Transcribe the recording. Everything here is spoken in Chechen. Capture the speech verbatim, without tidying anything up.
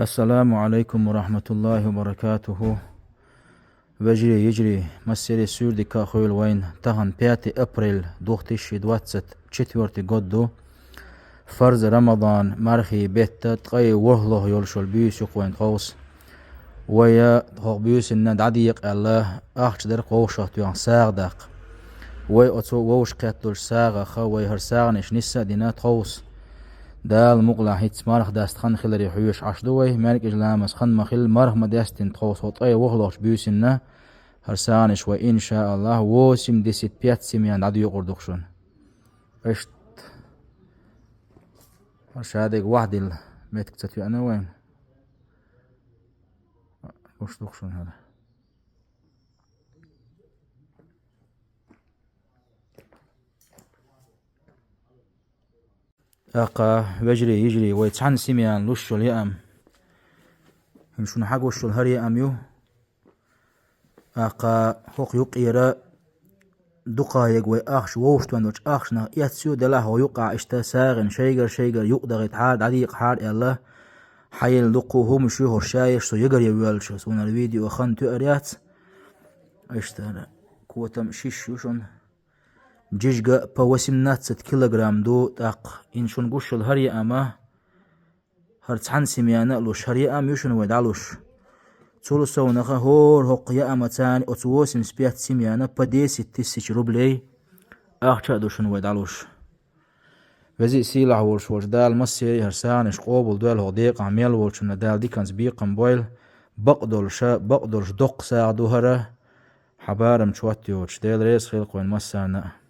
Ассаламу Ӏалайкум ва рахматуллахӀи ва баракатухӀу. Вежарий, йижарий, массеран суьрдика а хуьлда вайна, тахан пятое апрель, две тысячи двадцать четвёртый год ду. Фарз Рамадан, мархий бетта, ткъе ворхӀлагӀа йолуш йолу буьйса ю-кх вайн тховса. Вай тхох буьйсанна дӀадекъаьлла, ахча дара-кх вовшах тоьхна сагӀа даккха. Вай оцу вовшахкхетталучу сагӀах вай хӀара сагӀанаш нисса а дина тховса. Дала мукъалахь, хӀинца марха даста хан хиларе хьоьжуш Ӏаш ду вай, маьркӀажа ламаза хан ма-хилла, марха ма-даьстина тховса хӀокху ткъе ворхӀлагӀчу буьйсанна хӀара сагӀанаш вай, иншааллахӀ, восемьдесят пять семьяна дӀадоькъур ду-кх шуна. Иштта. ХӀара шадерг вахьдилла меттиг ца тоьъна вайна. Гуш ду-кх шуна хӀара. ТӀаккха, вежарий, йижарий, вай цхьана семьяна луш йолу яам. ХӀинца шуна хьагуш йолу хӀара яам ю. ТӀаккха хӀокху юккъера дукха яга вай ахча вовшахтоьхна долчу ахчанах эцна ю, делахь хӀокху юккъехь иштта сагӀина шайгара-шайгара юкъадахийтахьара, дӀадекъахьара аьлла, хьаелла дуккха а хӀуманаш ю хӀорш ша еш со ягаръян воьллачу, суна хӀара видео хан тоьар яц. Иштта котам шиш ю шуна. Жижиг а по восемнадцать килограмм ду, тӀаккха хӀинца шуна гуш йолу хӀара яам а, хӀара цхьана семьяна а луш, хӀара яам ю шуна вай дӀалуш. Цул совнаха хӀора хӀокху яамца оцу восемьдесят пять семьяна по десять тысяч рублей ахча а ду шуна вай дӀалуш. Веза а, сийлахь а волуш волчу Дала массеран а хӀара сагӀанаш къобалдойла, хӀокху декъахь мел волчунна Дала диканца бекхам бойла. Бакъдолуша, бакъдолуш доккха сагӀа ду хӀара. Хьан барам чот йоцуш, Дела реза хуьлда-кх вайн массарна а.